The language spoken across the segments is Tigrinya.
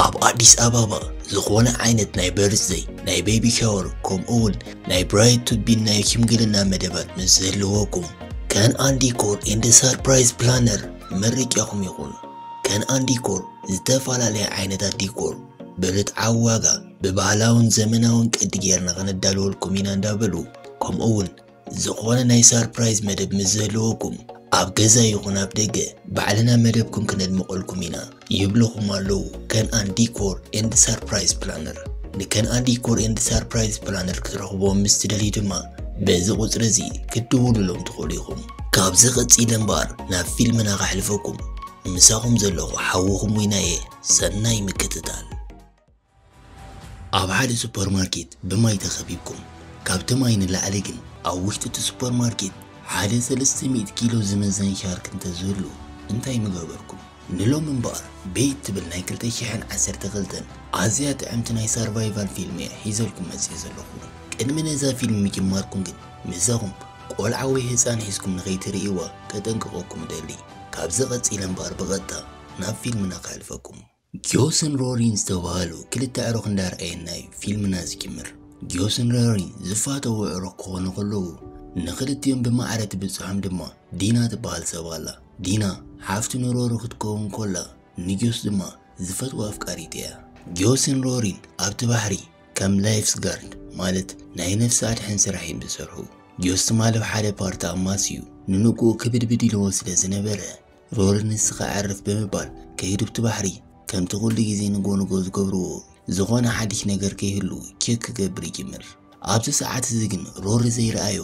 ኣብ ኣዲስ ኣበባ ዝኾነ ዓይነት ናይ በርዝደይ፣ ናይ ቤቢ ሻወር፣ ከምኡ እውን ናይ ብራይድ ቱ ቢን ናይ ሽምግልና መደባት ምስ ዝህልወኩም፣ ከነኣን ዲኮር ኤንድ ሰርፕራይዝ ፕላነር መርቂኹም ይኹን። ከነኣን ዲኮር ዝተፈላለያ ዓይነታት ዲኮር ብርትዓዊ ዋጋ ብባህላውን ዘመናውን ቅዲ ጌርና ከነዳልወልኩም ኢና እንዳበሉ፣ ከምኡ እውን ዝኾነ ናይ ሰርፕራይዝ መደብ ምስ ዝህልወኩም፣ ኣብ ገዛ ይኹን ኣብ ደገ ባዕልና መደብኩም ክነድምቐልኩም ኢና ይብልኹም ኣለዉ ከነኣን ዲኮር ኤንድ ሰርፕራይዝ ፕላነር። ንከነኣን ዲኮር ኤንድ ሰርፕራይዝ ፕላነር ክትረኽብዎም ምስ ትደልዩ ድማ በዚ ቁጽሪ እዚ ክትድውሉሎም ትኽእሉ ኢኹም። ካብዚ ቀጺለ እምበኣር ናብ ፊልምና ከሕልፈኩም። ምሳኹም ዘለኹ ሓውኹም ዊናየ። ሰናይ ምክትታል። ኣብ ሓደ ሱፐርማርኬት ብማይ ተኸቢብኩም፣ ካብቲ ማይ ንላዕሊ ግን ኣብ ውሽጢ እቲ ሱፐርማርኬት ሓደ ሰለስተ ሚእቲ ኪሎ ዝምዘን ሻርክ እንተዝህሉ እንታይ ምገበርኩም? ንሎሚ እምበኣር ቤት ትብል ናይ ክልተ ሽሕን ዓሰርተ ክልተን ኣዝያ ጥዕምቲ ናይ ሰርቫይቫል ፊልም እየ ሒዘልኩም መጽየ ዘለኹ። ቅድሚ ነዛ ፊልም ምጅማርኩም ግን ምሳኹም ቆልዓ ወይ ህጻን ሒዝኩም ንኸይትርእይዋ ከጠንቅቐኩም እደሊ። ካብዚ ቀጺለ እምበኣር ብቐጥታ ናብ ፊልምና ከሕልፈኩም። ጊዮስን ሮሪን ዝተባህሉ ክልተ ኣዕሩኽ እንዳርኣየና እዩ ፊልምና ዝጅምር። ጊዮስን ሮሪን ዝፋተዉ ኣዕሩኽ ክኾኑ ከለዉ፣ ንኽልቲኦም ብማዕረ ትብጽሖም ድማ ዲና ትበሃል ሰብ ኣላ። ዲና ሓፍቲ ንሮሪ ክትከውን ኮላ፣ ንጊዮስ ድማ ዝፈትዋ ኣፍቃሪት እያ። ጊዮስን ሮሪን ኣብቲ ባሕሪ ከም ላይፍስ ጋርድ፣ ማለት ናይ ነፍሲ ኣድሕን ስራሕ እዮም ዝሰርሑ። ጊዮስ ትማሊ ኣብ ሓደ ፓርቲ ኣማስዩ ንንግኡ ክብድብድ ኢልዎ ስለ ዝነበረ፣ ሮሪ ንስኻ ኣዕርፍ ብምባል ከይዱ ኣብቲ ባሕሪ ከምቲ ኩሉ ግዜ ንጎ ንጎ ዝገብርዎ ዝኾነ ሓድሽ ነገር ከይህሉ ቼክ ክገብር ይጅምር። ኣብዚ ሰዓት እዚ ግን ሮሪ ዘይረኣዮ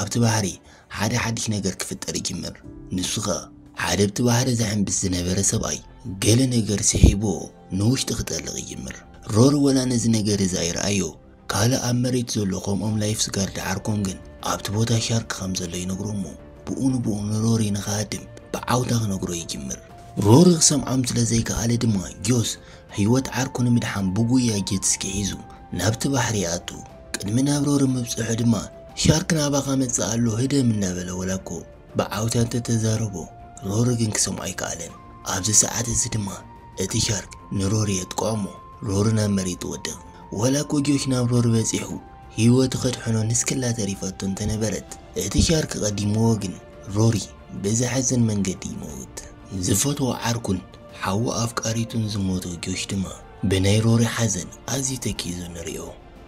ኣብቲ ባሕሪ ሓደ ሓድሽ ነገር ክፍጠር ይጅምር። ንሱ ኸኣ ሓደ ኣብቲ ባሕሪ ዝሕምብስ ዝነበረ ሰብኣይ ገለ ነገር ስሒብዎ ንውሽጢ ክጠልቕ ይጅምር። ሮሪ ወላ ነዚ ነገር እዚ ኣይረኣዮ፣ ካልእ ኣብ መሬት ዘሎ ከምኦም ላይፍስ ጋርድ ዓርኮም ግን ኣብቲ ቦታ ሻርክ ከም ዘሎ ይነግሮ እሞ ብኡ ንብኡ ንሮሪ ንኽሃድም ብዓውታ ክነግሮ ይጅምር። ሮሪ ክሰምዖም ስለ ዘይከኣለ ድማ ጊዮስ ህይወት ዓርኩ ንምድሓን ብጉያ ጀትስኪ ሒዙ ናብቲ ባሕሪ ይኣቱ። ቅድሚ ናብ ሮሪ ምብጽሑ ድማ ሻርክ ናባኻ መጽእ ኣሎ ህደም እናበለ ወላ እኮ ብዓውታ እንተተዛረቦ ሮሪ ግን ክሰምዖ ኣይከኣለን። ኣብዚ ሰዓት እዚ ድማ እቲ ሻርክ ንሮሪ የጥቅዖ እሞ ሮሪ ናብ መሬት ትወድቕ። ወላ እኮ ጊዮሽ ናብ ሮሪ በጺሑ ህይወቱ ከድሕኖ ንስክላ ተሪፋቶ እንተነበረት፣ እቲ ሻርክ ቀዲምዎ ግን ሮሪ ብዘሕዝን መንገዲ ይመውት። ዝፈትዎ ዓርኩን ሓዉ ኣፍቃሪቱን ዝሞቶ ጊዮሽ ድማ ብናይ ሮሪ ሓዘን ኣዝዩ ተኪዙ ንርእዮ።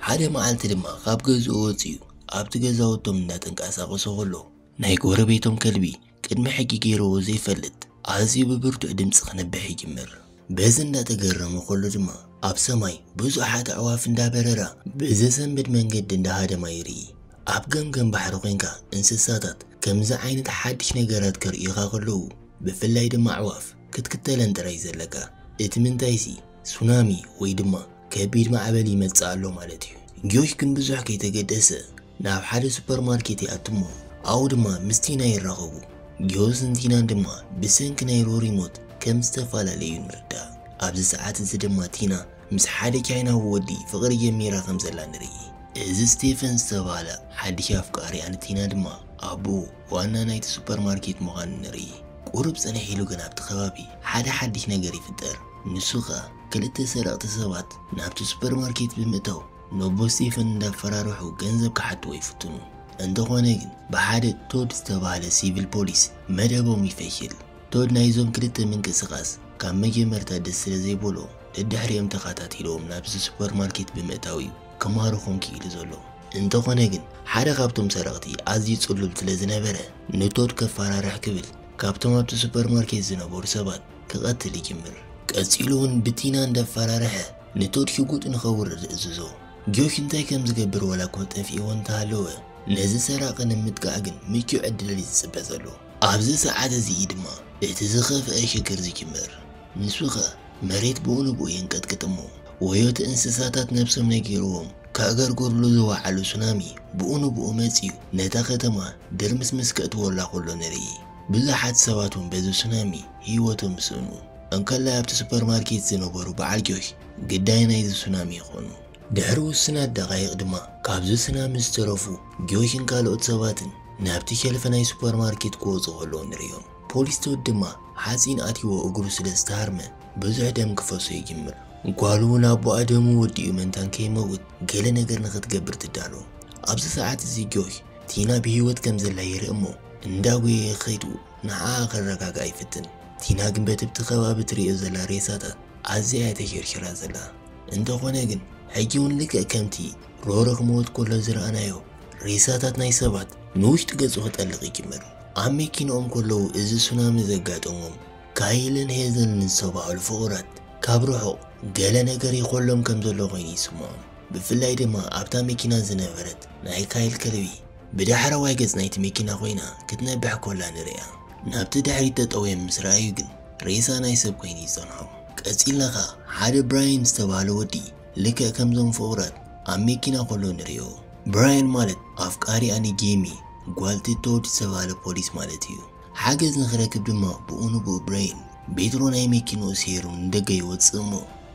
ሓደ መዓልቲ ድማ ካብ ገዝኡ ወጺኡ ኣብቲ ገዛውቶም እንዳተንቀሳቐሰ ከሎ ናይ ጎረቤቶም ከልቢ ቅድሚ ሕጂ ገይርዎ ዘይፈልጥ ኣዝዩ ብብርቱዕ ድምጺ ክነብሕ ይጅምር። በዚ እንዳተገረመ ከሎ ድማ ኣብ ሰማይ ብዙሓት ኣዕዋፍ እንዳበረራ ብዘሰንብድ መንገዲ እንዳሃደማ ይርኢ። ኣብ ገምገም ባሕሪ ኮይንካ እንስሳታት ከምዚ ዓይነት ሓድሽ ነገራት ከርእዩኻ ከለዉ፣ ብፍላይ ድማ ኣዕዋፍ ክትክተለን ጥራይ ዘለካ። እቲ ምንታይሲ ሱናሚ ወይ ድማ ከቢድ ማዕበል ይመጽእ ኣሎ ማለት እዩ። ጊዮሽ ግን ብዙሕ ከይተገደሰ ናብ ሓደ ሱፐርማርኬት ይኣቱ እሞ ኣብኡ ድማ ምስ ቲና ይራኸቡ። ጊዮስን ቲናን ድማ ብሰንኪ ናይ ሮሪ ሞት ከም ዝተፈላለዩ ንርዳእ። ኣብዚ ሰዓት እዚ ድማ ቲና ምስ ሓደ ቻይናዊ ወዲ ፍቕሪ ጀሚራ ከም ዘላ ንርኢ። እዚ ስቴፈን ዝተባህለ ሓድሽ ኣፍቃሪኣ ንቲና ድማ ኣቦኡ ዋና ናይቲ ሱፐርማርኬት ምዃኑ ንርኢ። ቁሩብ ጽንሕ ኢሉ ግን ኣብቲ ከባቢ ሓደ ሓድሽ ነገር ይፍጠር። ንሱ ኸኣ ክልተ ሰረቕቲ ሰባት ናብቲ ሱፐርማርኬት ብምእታው ነቦ ስቴፈን እንዳፈራርሑ ገንዘብ ክሓትዎ ይፍትኑ። እንተኾነ ግን ብሓደ ቶድ ዝተባህለ ሲቪል ፖሊስ መደቦም ይፈሽል። ቶድ ናይዞም ክልተ ምንቅስቓስ ካብ መጀመርታ ደስ ስለ ዘይበሎ ደድሕሪኦም ተኸታቲልዎም ናብዚ ሱፐርማርኬት ብምእታው እዩ ክማርኾም ክኢሉ ዘሎ። እንተኾነ ግን ሓደ ካብቶም ሰረቕቲ ኣዝዩ ጽሉል ስለ ዝነበረ ንቶድ ከፈራርሕ ክብል ካብቶም ኣብቲ ሱፐርማርኬት ዝነበሩ ሰባት ክቐትል ይጅምር። ቀጺሉ እውን ብቲና እንዳፈራርሐ ንቶድ ሽጉጥ ንኸውርድ እዝዞ። ጊዮሽ እንታይ ከም ዝገብር ወላ እኮ ጠፊእዎ እንተሃለወ፣ ነዚ ሰራቒ ንምጥቃዕ ግን ምቹእ ዕድል እዩ ዝጽበ ዘሎ። ኣብዚ ሰዓት እዚ እዩ ድማ እቲ ዝኸፍአ ሽግር ዝጅምር። ንሱ ኸኣ መሬት ብኡ ንብኡ የንቀጥቅጥ እሞ፣ ወዮቲ እንስሳታት ነብሶም ነጊርዎም ከዕገርግርሉ ዝወዓሉ ሱናሚ ብኡ ንብኡ መጺኡ ነታ ከተማ ድርምስምስ ከእትወላ ከሎ ንርኢ። ብዙሓት ሰባት እውን በዚ ሱናሚ ህይወቶም ይስእኑ። እንከላይ ኣብቲ ሱፐርማርኬት ዝነበሩ በዓል ጊዮሽ ግዳይ ናይዚ ሱናሚ ይኾኑ። ድሕሪ ውሱናት ደቓይቕ ድማ ካብዚ ሱናሚ ዝተረፉ ጊዮሽን ካልኦት ሰባትን ናብቲ ሸልፍ ናይ ሱፐርማርኬት ክወጹ ከለዉ ንርእዮም። ፖሊስ ቶድ ድማ ሓጺን ኣትይዎ እግሩ ስለ ዝተሃርመ ብዙሕ ደም ክፈሶ ይጅምር። ጓሉ እውን ኣቦኣ ደሙ ወዲኡ መንታን ከይመውት ገለ ነገር ንኽትገብር ትዳሎ። ኣብዚ ሰዓት እዚ ጆሽ ቲና ብህይወት ከም ዘላ ይርኢ እሞ እንዳጎየ ከይዱ ንዓኣ ከረጋግኣ ይፍትን። ቲና ግን በቲ ብቲ ከባቢ ትርእዮ ዘላ ሬሳታት ኣዝያ እያ ተሸርሽራ ዘላ። እንተኾነ ግን ሕጂ እውን ልክዕ ከምቲ ሮሮ ክመውት ከሎ ዝረኣናዮ ሬሳታት ናይ ሰባት ንውሽጢ ገጹ ክጠልቕ ይጅምር። ኣብ መኪንኦም ከለዉ እዚ ሱናሚ ዘጋጠሞም ካይልን ሄዘልን ዝተባህሉ ፍቑራት ካብ ርሑቕ ገለ ነገር ይኾሎም ከም ዘሎ ኮይኑ ይስምዖም። ብፍላይ ድማ ኣብታ መኪና ዝነበረት ናይ ካይል ከልቢ ብዳሕረዋይ ገጽ ናይቲ መኪና ኮይና ክትነብሕ ከላ ንርእያ። ናብቲ ድሕሪት ጠጠው እዮም ምስ ረኣዩ ግን ሬሳ ናይ ሰብ ኮይኑ ይጸንሖም። ቀጺልና ኸኣ ሓደ ብራይን ዝተባህለ ወዲ ልክዕ ከምዞም ፍቑራት ኣብ መኪና ከሎ ንርእዮ። ብራይን ማለት ኣፍቃሪኣ ንጄሚ ጓልቲ ቶድ ዝተባህለ ፖሊስ ማለት እዩ። ሓገዝ ንኽረክብ ድማ ብኡ ንብኡ ብራይን ቤትሮ ናይ መኪንኡ ሰይሩ ንደገ ይወጽእ እሞ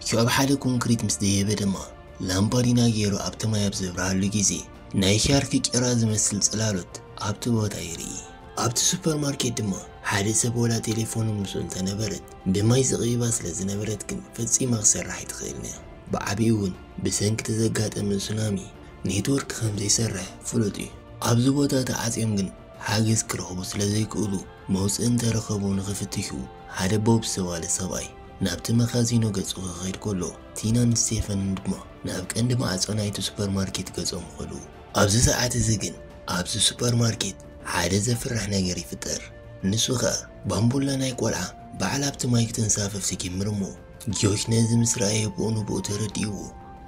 ሽዑ ኣብ ሓደ ኮንክሪት ምስ ደየበ ድማ ላምፓዲና ገይሩ ኣብቲ ማይ ኣብ ዘብርሃሉ ግዜ ናይ ሻርክ ጭራ ዝመስል ጽላሎት ኣብቲ ቦታ ይርኢ። ኣብቲ ሱፐርማርኬት ድማ ሓደ ሰብ ወላ ቴሌፎኑ ምስኡ እንተነበረት ብማይ ዝቕይባ ስለ ዝነበረት ግን ፈጺማ ክሰርሕ ኣይትኽእልን እያ። ብዓቢኡ እውን ብሰንኪ እቲ ዘጋጠመ ሱናሚ ኔትወርክ ከም ዘይሰርሕ ፍሉጥ እዩ። ኣብዚ ቦታ ተዓጽዮም ግን ሓገዝ ክረኽቡ ስለ ዘይክእሉ መውጽኢ እንተረኸቡ ንኽፍትሹ ሓደ ቦብ ዝተባህለ ሰብኣይ ናብቲ መኻዚኖ ገጹ ክኸይድ ከሎ ቲናን ስቴፈንን ድማ ናብ ቀንዲ ማዕጾ ናይቲ ሱፐርማርኬት ገጾም ይኸዱ። ኣብዚ ሰዓት እዚ ግን ኣብዚ ሱፐርማርኬት ሓደ ዘፍርሕ ነገር ይፍጠር። ንሱ ኸኣ ባምቡላ ናይ ቆልዓ ባዕላ ኣብቲ ማይ ክትንሳፈፍ ትጅምር እሞ ጆሽ ነዚ ምስ ረኣየ ብኡ ንብኡ ተረዲእዎ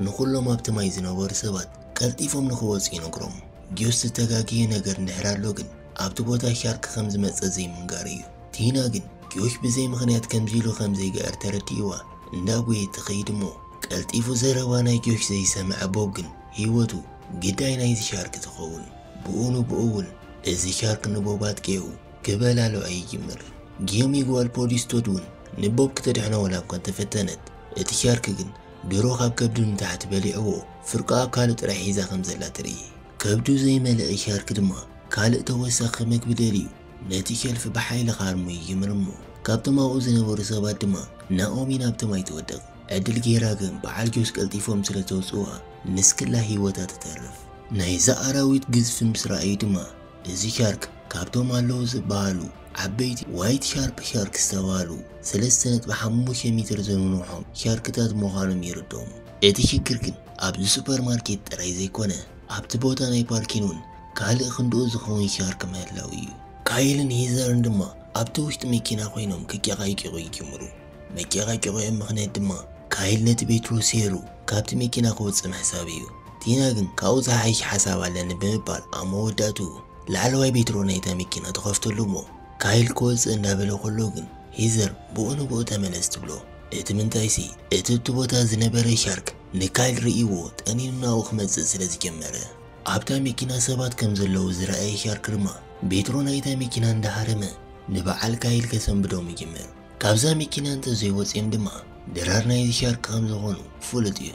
ንኹሎም ኣብቲ ማይ ዝነበሩ ሰባት ቀልጢፎም ንኽወጹ ይነግሮም። ጆሽ ዝተጋገየ ነገር እንድሕር ኣሎ ግን ኣብቲ ቦታ ሻርክ ከም ዝመጸ ዘይምንጋር እዩ። ቲና ግን ጆሽ ብዘይ ምኽንያት ከምዚ ኢሉ ከም ዘይገኣር ተረዲእዋ እንዳጎየት ትኸይድ እሞ ቀልጢፉ ዘረባ ናይ ጆሽ ዘይሰምዐ ቦብ ግን ህይወቱ ግዳይ ናይዚ ሻርክ ትኸውን። ብኡ ንብኡ እውን እዚ ሻርክ ንቦብ ኣጥቂዑ ክበላልዖ ይጅምር። ጊዮሚ ጓል ፖሊስ ቶድ እውን ንቦብ ክተድሕኖ ወላ እኳ እንተፈተነት እቲ ሻርክ ግን ድሮ ካብ ከብዱ ንታሕቲ በሊዕዎ ፍርቁ ኣካሉ ጥራይ ሒዛ ከም ዘላ ትርኢ። ከብዱ ዘይመልአ ሻርክ ድማ ካልእ ተወሳኺ መግቢ ደልዩ ነቲ ሸልፍ ብሓይሊ ክሃርሞ ይጅምር እሞ ካብቶም ኣብኡ ዝነበሩ ሰባት ድማ ናኦሚ ናብቲ ማይ ትወድቕ። ዕድል ጌራ ግን በዓል ጆሽ ቀልጢፎም ስለ ተውፅዋ ንስክላ ህይወታ ትተርፍ። ናይዛ ኣራዊት ግዝፊ ምስ ረኣዩ ድማ እዚ ሻርክ ካብቶም ኣለዉ ዝበሃሉ ዓበይቲ ዋይት ሻርፕ ሻርክ ዝተባህሉ ሰለስተ ነጥቢ ሓሙሽተ ሜትር ዝንውሖም ሻርክታት ምዃኖም ይርድኦም። እቲ ሽግር ግን ኣብዚ ሱፐርማርኬት ጥራይ ዘይኮነ ኣብቲ ቦታ ናይ ፓርኪን እውን ካልእ ክንድኡ ዝኸውን ሻርክ ምህላው እዩ። ካይልን ሂዘርን ድማ ኣብቲ ውሽጢ መኪና ኮይኖም ክጨቃጨቁ ይጅምሩ። መጨቃጨቂኦም ምኽንያት ድማ ካይል ነቲ ቤትሮ ሰይሩ ካብቲ መኪና ክወፅእ ምሕሳብ እዩ። ቲና ግን ካብኡ ዝሓይሽ ሓሳብ ኣለኒ ብምባል ኣብ መወዳእትኡ ላዕለዋይ ቤትሮ ናይታ መኪና ትኸፍተሉ እሞ ካይል ክወፅእ እንዳበለ ከሎ ግን ሂዘር ብኡ ንብኡ ተመለስ ትብሎ። እቲ ምንታይሲ እቲ እቲ ቦታ ዝነበረ ሻርክ ንካይል ርእይዎ ጠኒኑ ናብኡ ክመፅእ ስለ ዝጀመረ ኣብታ መኪና ሰባት ከም ዘለዉ ዝረኣየ ሻርክ ድማ ቤትሮ ናይታ መኪና እንዳሃረመ ንበዓል ካይል ከሰንብዶም ይጅምር። ካብዛ መኪና እንተዘይወፅዮም ድማ ድራር ናይዚ ሻርክ ከም ዝኾኑ ፍሉጥ እዩ።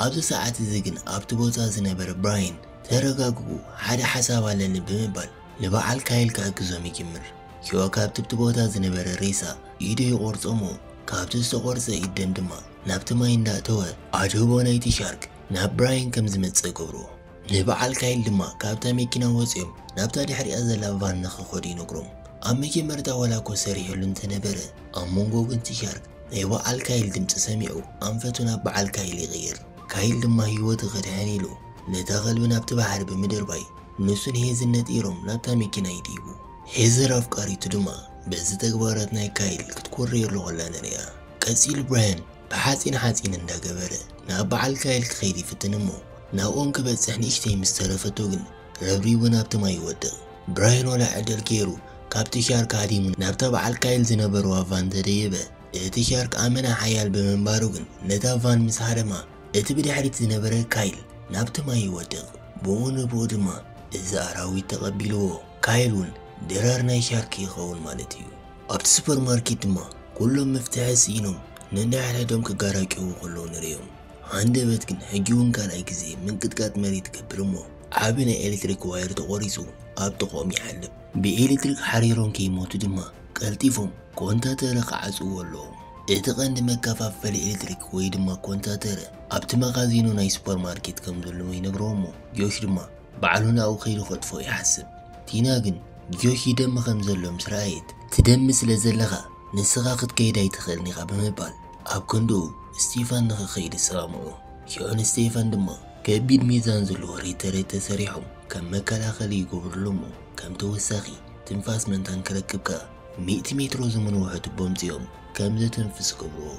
ኣብዚ ሰዓት እዚ ግን ኣብቲ ቦታ ዝነበረ ብራይን ተረጋግኡ፣ ሓደ ሓሳብ ኣለኒ ብምባል ንበዓል ካይል ክሕግዞም ይጅምር። ሽዑ ካብቲ ኣብቲ ቦታ ዝነበረ ሬሳ ኢዱ ይቆርጾ እሞ ካብቲ ዝተቆርጸ ኢደን ድማ ናብቲ ማይ እንዳእተወ ኣድህቦ ናይቲ ሻርክ ናብ ብራይን ከም ዝመጽእ ገብሮ። ንበዓል ካይል ድማ ካብታ መኪና ወጺኦም ናብታ ድሕሪኣ ዘላ ቫን ንኽኸዱ ይነግሮም። ኣብ መጀመርታ ዋላ እኮ ሰሪሕሉ እንተነበረ ኣብ መንጎ ግን እቲ ሻርክ ናይ በዓል ካይል ድምፂ ሰሚዑ ኣንፈቱ ናብ በዓል ካይል ይቕይር። ካይል ድማ ህይወቱ ክድሕን ኢሉ ነታ ከልቢ ናብቲ ባሕሪ ብምድርባይ ንሱን ሄዝን ነጢሮም ናብታ መኪና ይድይቡ። ሄዘር ኣፍቃሪቱ ድማ በዚ ተግባራት ናይ ካይል ክትኮርየሉ ከላ ንሪኣ። ቀጺሉ ብራያን ብሓጺን ሓጺን እንዳገበረ ናብ በዓል ካይል ክኸይድ ይፍትን እሞ ናብኦም ክበጽሕ ንእሽተይ ምስ ተረፈቶ ግን ረብሪቡ ናብቲ ማይ ይወድቕ። ብራያን ዋላ ዕድል ገይሩ ካብቲ ሻርክ ሃዲሙ ናብታ በዓል ካይል ዝነበርዋ ቫን ተደየበ። እቲ ሻርክ ኣመና ሓያል ብምንባሩ ግን ነታ ቫን ምስ ሃደማ እቲ ብድሕሪት ዝነበረ ካይል ናብቲ ማይ ይወድቕ። ብኡ ንብኡ ድማ እዚ ኣራዊት ተቐቢልዎ። ካይል እውን ድራር ናይ ሻርክ ይኸውን ማለት እዩ። ኣብቲ ሱፐርማርኬት ድማ ኩሎም መፍትሒ ስኢኖም ነንሕድሕዶም ክጋራጨዉ ከለዉ ንርእዮም። ሃንደበት ግን ሕጂ እውን ካልኣይ ግዜ ምንቅጥቃጥ መሬት ይገብር እሞ ዓቢ ናይ ኤሌክትሪክ ዋየር ተቖሪጹ ኣብ ጥቕኦም ይሓልፍ። ብኤሌክትሪክ ሓሪሮም ከይሞቱ ድማ ቀልጢፎም ኮንታተረ ክዓጽዎ ኣለዎም። እቲ ቀንዲ መከፋፈሊ ኤሌክትሪክ ወይ ድማ ኮንታተረ ኣብቲ መኻዚኖ ናይ ሱፐርማርኬት ከም ዘሎ ይነግርዎ እሞ፣ ጊዮሽ ድማ ባዕሉ ናብኡ ከይዱ ከጥፍኦ ይሓስብ። ቲና ግን ጊዮሽ ይደሚ ከም ዘሎ ምስ ረኣየት፣ "ትደሚ ስለ ዘለኻ ንስኻ ክትከይድ ኣይትኽእልን ኢኻ" ብምባል ኣብ ክንድኡ ስቴፋን ንኽኸይድ ይሰማምዑ። ሽዑ ንስቴፋን ድማ ከቢድ ሚዛን ዘለዎ ሬተሬት ተሰሪሖም ከም መከላኸሊ ይገብሩሉ እሞ፣ ከም ተወሳኺ ትንፋስ ምእንታን ክረክብ ከኣ ሚእቲ ሜትሮ ዝምንውሑ ቱቦ ኣምጺኦም ከም ዘተንፍስ ይገብርዎ።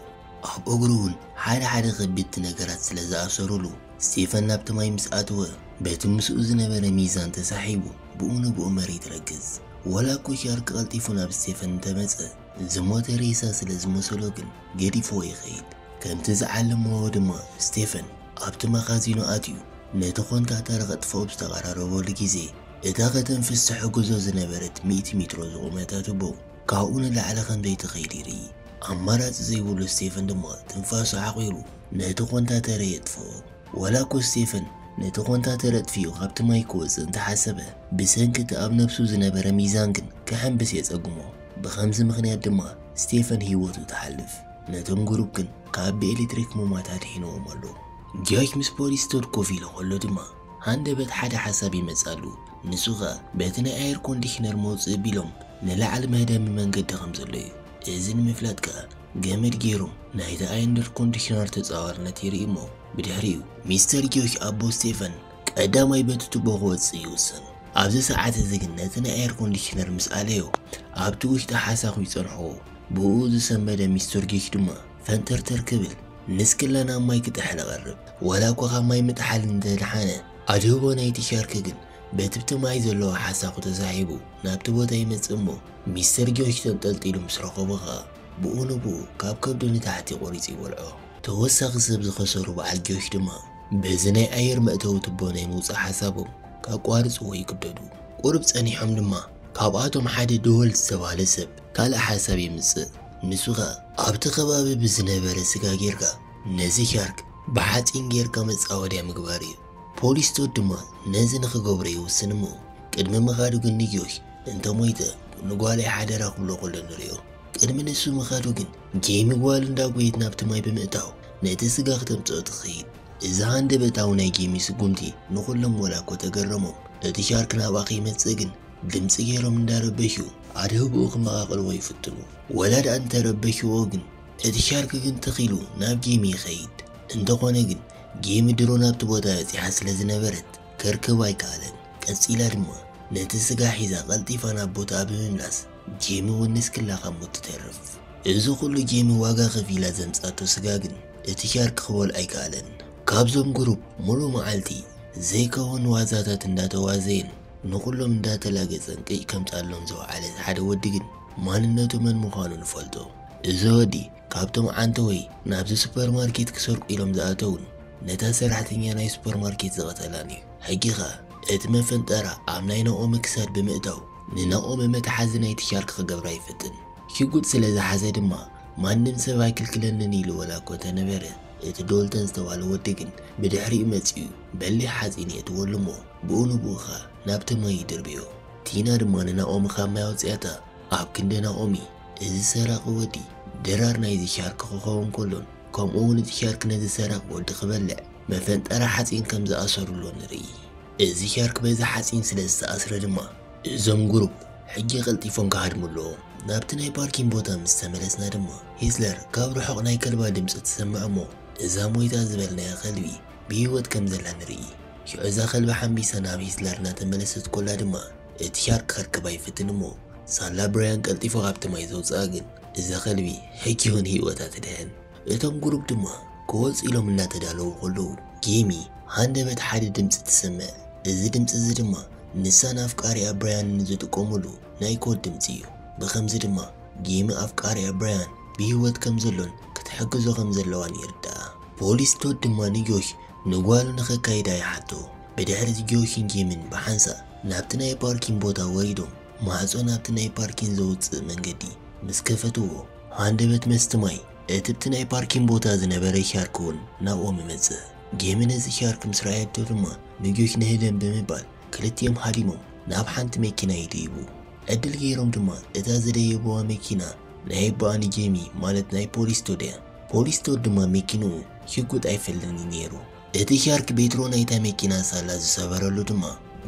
ኣብ እግሩ እውን ሓደ ሓደ ከቢድቲ ነገራት ስለ ዝኣሰሩሉ፣ ስቴፈን ናብቲ ማይ ምስ ኣተወ፣ በቲ ምስኡ ዝነበረ ሚዛን ተሳሒቡ ብኡ ንብኡ መሬት ረግዝ። ወላ እኮ ሻርክ ቀልጢፉ ናብ ስቴፈን እንተመጸ፣ ዝሞተ ሬሳ ስለ ዝመሰሎ ግን ገዲፍዎ ይኸይድ። ከምቲ ዝዓለምዎ ድማ ስቴፈን ኣብቲ መኻዚኖ ኣትዩ ነቲ ኮንታተር ከጥፍኦ ብዝተቐራረበሉ ግዜ፣ እታ ከተንፍስ ትሕግዞ ዝነበረት ሚእቲ ሜትሮ ዝቑመታ ቱቦ ካብኡ ንላዕሊ ከም ዘይትኸይድ ይርኢ። ኣማራጺ ዘይብሉ ስቴፈን ድማ ትንፋሱ ዓቒሩ ነቲ ኮንታተረ የጥፍኦ። ወላ እኮ ስቴፈን ነቲ ኮንታተረ ኣጥፊኡ ካብቲ ማይ ክወጽእ እንተሓሰበ፣ ብሰንኪ እቲ ኣብ ነብሱ ዝነበረ ሚዛን ግን ክሕንብስ የጸግሞ። ብኸምዚ ምኽንያት ድማ ስቴፈን ህይወቱ ትሓልፍ። ነቶም ግሩፕ ግን ካብ ብኤሌክትሪክ ሙማት ኣድሒንዎም ኣሎ። ጆሽ ምስ ፖሊስ ቶድ ኮፍ ኢሉ ከሎ ድማ ሃንደበት ሓደ ሓሳብ ይመጽኣሉ። ንሱ ኸኣ በቲ ናይ ኣየር ኮንዲሽነር መውጽኢ ቢሎም ንላዕሊ መህደሚ መንገዲ ከም ዘሎ እዩ። እዚ ንምፍላጥ ከኣ ገመድ ገይሮም ናይታ ኣየር ኮንዲሽነር ተጻዋርነት ይርኢ እሞ፣ ብድሕሪኡ ሚስተር ጆሽ ኣቦ ስቴፈን ቀዳማይ በቲ ቱቦ ክወጽእ ይውስን። ኣብዚ ሰዓት እዚ ግን ነቲ ናይ ኣየር ኮንዲሽነር ምስ ኣለዮ ኣብቲ ውሽጢ ሓሳኹ ይጸንሕዎ። ብኡ ዝሰንበደ ሚስተር ጆሽ ድማ ፈንጠርተር ክብል ንስክላ ናብ ማይ ክጥሕል ይቐርብ። ወላ እኳ ካብ ማይ ምጥሓል እንተደሓነ፣ ኣድህቦ ናይቲ ሻርክ ግን በቲ ብቲ ማይ ዘለዎ ሓሳኹ ተሳሒቡ ናብቲ ቦታ ይመጽእ እሞ፣ ሚስተር ጆሽ ተንጠልጢሉ ምስ ረኸቦ ኸኣ ብኡ ንብኡ ካብ ከብዱ ንታሕቲ ቆሪጹ ይበልዖ። ተወሳኺ ሰብ ዝኸሰሩ በዓል ጆሽ ድማ በዚ ናይ ኣየር መእተዊ ቱቦ ናይ ምውጻእ ሓሳቦም ከቋርጽዎ ይግደዱ። ቁሩብ ጸኒሖም ድማ ካብኣቶም ሓደ ዶወል ዝተባህለ ሰብ ካልእ ሓሳብ የምጽእ። ንሱ ኸኣ ኣብቲ ከባቢ ብዝነበረ ስጋ ጌርካ ነዚ ሻርክ ብሓጺን ጌርካ መጻወድያ ምግባር እዩ። ፖሊስ ቶድ ድማ ነዚ ንኽገብሮ ይውስን እሞ፣ ቅድሚ ምኻዱ ግን ንጆሽ እንተ ሞይተ ንጓለይ ሓደራ ክብሎ ከሎ ንርእዮ። ቅድሚ ንሱ ምኻዱ ግን ጌሚ ጓሉ እንዳጎየት ናብቲ ማይ ብምእታው ነቲ ስጋ ክተምጽኦ ትኽይድ። እዚ ሃንደበታዊ ናይ ጌሚ ስጉምቲ ንኹሎም ወላ እኮ ተገረሞም። እቲ ሻርክ ናብኣ ከይመጽእ ግን ድምጺ ገይሮም እንዳረበሹ ኣድህብኡ ክመቓቕልዎ ይፍትኑ። ወላ ደኣ እንተረበሽዎ ግን እቲ ሻርክ ግን ተኺሉ ናብ ጌሚ ይኸይድ። እንተኾነ ግን ጌሚ ድሮ ናብቲ ቦታ በጺሓ ስለ ዝነበረት ከርክባ ኣይከኣለን። ቀጺላ ድማ ነቲ ስጋ ሒዛ ቀልጢፋ ናብ ቦታኣ ብምምላስ ጌሚ እውን ንስክላ ካብ ሞት ትተርፍ። እዚ ኩሉ ጌሚ ዋጋ ከፊላ ዘምጻቶ ስጋ ግን እቲ ሻርክ ክበልዖ ኣይከኣለን። ካብዞም ግሩፕ ሙሉእ መዓልቲ ዘይከውን ዋዛታት እንዳተዋዘየን ንኹሎም እንዳተላገጸን ቅጭ ከምጻሎም ዝወዓለ ሓደ ወዲ ግን ማንነቱ መን ምዃኑ ንፈልጦ። እዚ ወዲ ካብቶም ዓንተወይ ናብዚ ሱፐርማርኬት ክሰርቁ ኢሎም ዝኣተውን ነታ ሰራሕተኛ ናይ ሱፐርማርኬት ዝቐተላን እዩ። ሕጂ ኸኣ እቲ መፈንጠራ ኣብ ናይ ናኦሚ ክሳድ ብምእታው ንናኦሚ መትሓዚ ናይቲ ሻርክ ክገብራ ይፍትን። ሽጉጥ ስለ ዝሓዘ ድማ ማንም ሰብ ኣይክልክለንን ኢሉ ወላ እኮ እንተነበረ፣ እቲ ዶልተን ዝተባህለ ወዲ ግን ብድሕሪኡ መጺኡ በሊሕ ሓጺን የእትወሉ እሞ ብኡ ንብኡ ኸኣ ናብቲ ማይ ይድርብዮ። ቲና ድማ ንናኦሚ ካብ ማይ ኣውጽኣታ። ኣብ ክንዲ ናኦሚ እዚ ሰራቒ ወዲ ድራር ናይዚ ሻርክ ክኸውን ከሎን ከምኡ እውን እቲ ሻርክ ነዚ ሰራቒ ወዲ ክበልዕ መፈንጠራ ሓጺን ከም ዝኣሰሩሎ ንርኢ። እዚ ሻርክ በዚ ሓጺን ስለ ዝተኣስረ ድማ እዞም ግሩፕ ሕጂ ቀልጢፎም ክሃድሙ ኣለዎም። ናብቲ ናይ ፓርኪን ቦታ ምስ ተመለስና ድማ ሂትለር ካብ ርሑቕ ናይ ከልባ ድምጺ ትሰምዕ እሞ እዛ ሞይታ ዝበልናያ ከልቢ ብህይወት ከም ዘላ ንርኢ። ሽዑ እዛ ከልቢ ሓንቢሳ ናብ ሂትለር እናተመለሰት ኮላ ድማ እቲ ሻርክ ከርክባ ይፍትን እሞ ሳላ ብራያን ቀልጢፉ ካብቲ ማይ ዘውፅኣ ግን እዛ ከልቢ ሕጂ እውን ህይወታ ትድሕን። እቶም ግሩፕ ድማ ክወፁ ኢሎም እናተዳለዉ ከለዉ ጌሚ ሃንደበት ሓደ ድምፂ ትሰምዕ። እዚ ድምፂ እዚ ድማ ንሳን ኣፍቃሪኣ ብራያንን ዝጥቀሙሉ ናይ ኮድ ድምፂ እዩ። ብኸምዚ ድማ ጌሚ ኣፍቃሪኣ ብራያን ብህይወት ከም ዘሎን ክትሕግዞ ከም ዘለዋን ይርድኣ። ፖሊስ ቶድ ድማ ንጆሽ ንጓሉ ንኸካይዳ ይሓቶ። ብድሕሪ እቲ ጆሽን ጌምን ብሓንሳእ ናብቲ ናይ ፓርኪን ቦታ ወሪዶም ማዕጾ ናብቲ ናይ ፓርኪን ዘውጽእ መንገዲ ምስ ከፈትዎ ሃንደበት መስቲ ማይ እቲ ብቲ ናይ ፓርኪን ቦታ ዝነበረ ሻርክ እውን ናብኦም ይመጽእ። ጌሚ ነዚ ሻርክ ምስ ረኣየቶ ድማ ንጆሽ ንህደም ብምባል ክልቲኦም ሃዲሞም ናብ ሓንቲ መኪና ይድይቡ። ዕድል ገይሮም ድማ እታ ዝደየብዋ መኪና ናይ ኣቦኣ ንጄሚ ማለት ናይ ፖሊስ ቶድ እያ። ፖሊስ ቶድ ድማ መኪንኡ ሽጉጥ ኣይፈልጥን እዩ ነይሩ። እቲ ሻርክ ቤትሮ ናይታ መኪና ሳላ ዝሰበረሉ ድማ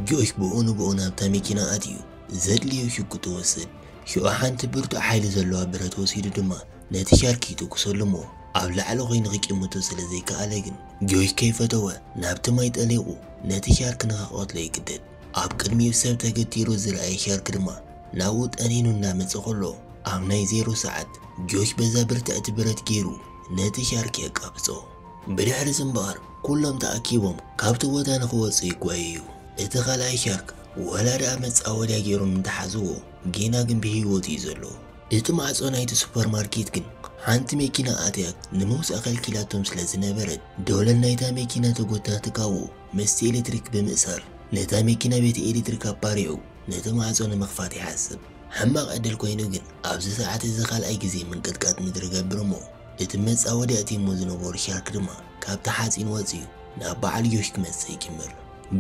ጆሽ ብኡ ንብኡ ናብታ መኪና ኣትዩ ዘድልዮ ሽጉጥ ይወስድ። ሽዑ ሓንቲ ብርቱዕ ሓይሊ ዘለዋ ብረት ወሲዱ ድማ ነቲ ሻርክ ይትኩሰሉ እሞ ኣብ ላዕሊ ኮይኑ ክጭምቶ ስለ ዘይከኣለ ግን ጆሽ ከይፈተወ ናብቲ ማይ ጠሊቑ ነቲ ሻርክ ንኸቐትሎ ይግደድ። ኣብ ቅድሚኡ ሰብ ተገቲሩ ዝረኣየ ሻርክ ድማ ናብኡ ጠኒኑ እናመጸ ከሎ ኣብ ናይ ዜሮ ሰዓት ጆሽ በዛ ብርትዕቲ ብረት ገይሩ ነቲ ሻርክ የቃብጾ። ብድሕሪ እዚ እምበኣር ኩሎም ተኣኪቦም ካብቲ ቦታ ንኽወጹ ይጓየዩ። እቲ ካልኣይ ሻርክ ወላ ደኣ መጻወድያ ገይሮም እንተሓዝዎ ጌና ግን ብህይወት እዩ ዘሎ። እቲ ማዕጾ ናይቲ ሱፐርማርኬት ግን ሓንቲ መኪና ኣትያ ንምውጻእ ከልኪላቶም ስለ ዝነበረት ዶለል ናይታ መኪና ተጎታቲ ካብኡ መስቲ ኤሌክትሪክ ብምእሳር ነታ መኪና ቤት ኤሌክትሪክ ኣባሪዑ ነቲ ማዕጾ ንምኽፋት ይሓስብ። ሕማቕ ዕድል ኮይኑ ግን ኣብዚ ሰዓት እዚ ካልኣይ ግዜ ምንቅጥቃጥ ምድሪ ገብር እሞ እቲ መጻወድያ እቲሞ ዝነበሩ ሻርክ ድማ ካብቲ ሓጺን ወጺኡ ናብ በዓል ጆሽ ክመጽእ ይጅምር።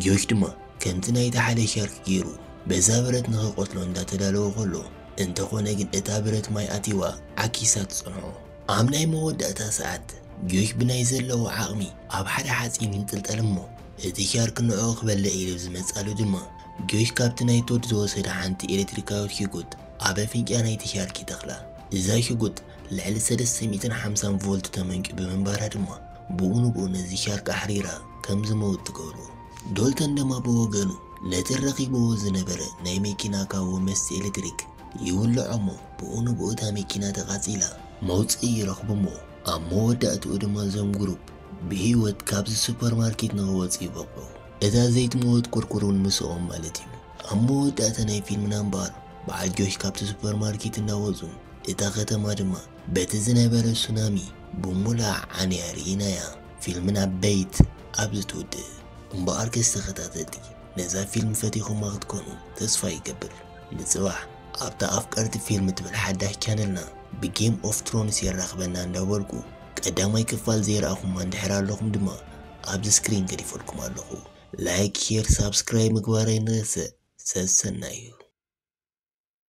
ጆሽ ድማ ከምቲ ናይቲ ሓደ ሻርክ ገይሩ በዛ ብረት ንኽቐትሎ እንዳተዳለወ ከሎ እንተኾነ ግን እታ ብረት ማይ ኣትይዋ ዓኪሳ ትጸንሖ። ኣብ ናይ መወዳእታ ሰዓት ጆሽ ብናይ ዘለዎ ዓቕሚ ኣብ ሓደ ሓጺን ይንጥልጠል እሞ እቲ ሻርክ ንዕኡ ክበልዕ ኢሉ ዝመጻሉ ድማ ጆሽ ካብቲ ናይ ቶድ ዝወሰደ ሓንቲ ኤሌክትሪካዊት ሽጉጥ ኣብ ኣፍንጫ ናይቲ ሻርክ ይተኽላ። እዛ ሽጉጥ ልዕሊ ሰለስተ ሚእትን ሓምሳን ቮልት ተመንጩ ብምንባራ ድማ ብኡ ንብኡ ነዚ ሻርክ ኣሕሪራ ከም ዝመውት ትገብሮ። ዶልተን ድማ ብወገኑ ነቲ ረኺብዎ ዝነበረ ናይ መኪና ካዎ መስቲ ኤሌክትሪክ ይውልዖ እሞ ብኡ ንብኡ እታ መኪና ተቓጺላ መውጽኢ ይረኽቡ እሞ ኣብ መወዳእትኡ ድማ እዞም ግሩፕ ብህይወት ካብዚ ሱፐርማርኬት ንኽወጽኡ ይበቕዑ። እታ ዘይትመውት ኩርኩር እውን ምስኦም ማለት እዩ። ኣብ መወዳእታ ናይ ፊልምና እምበኣር በዓል ጆሽ ካብቲ ሱፐርማርኬት እናወጹ እታ ከተማ ድማ በቲ ዝነበረ ሱናሚ ብሙሉኣ ዓንያ ርኢናያ። ፊልምና በይት ኣብዚ ትውድእ። እምበኣርከስ ተኸታተልቲ ነዛ ፊልም ፈቲኹማ ክትኮኑ ተስፋ ይገብር። ንጽባሕ ኣብታ ኣፍቀርቲ ፊልም ትብል ሓዳሽ ቻነልና ብጌም ኦፍ ትሮንስ የራኽበና እንዳበልኩ ቀዳማይ ክፋል ዘይረኣኹማ እንድሕር ኣለኹም ድማ ኣብዚ ስክሪን ገዲፈልኩም ኣለኹ። ላይክ፣ ሼር፣ ሳብስክራይብ ምግባር ኣይንረስዕ። ሰሰናዩ።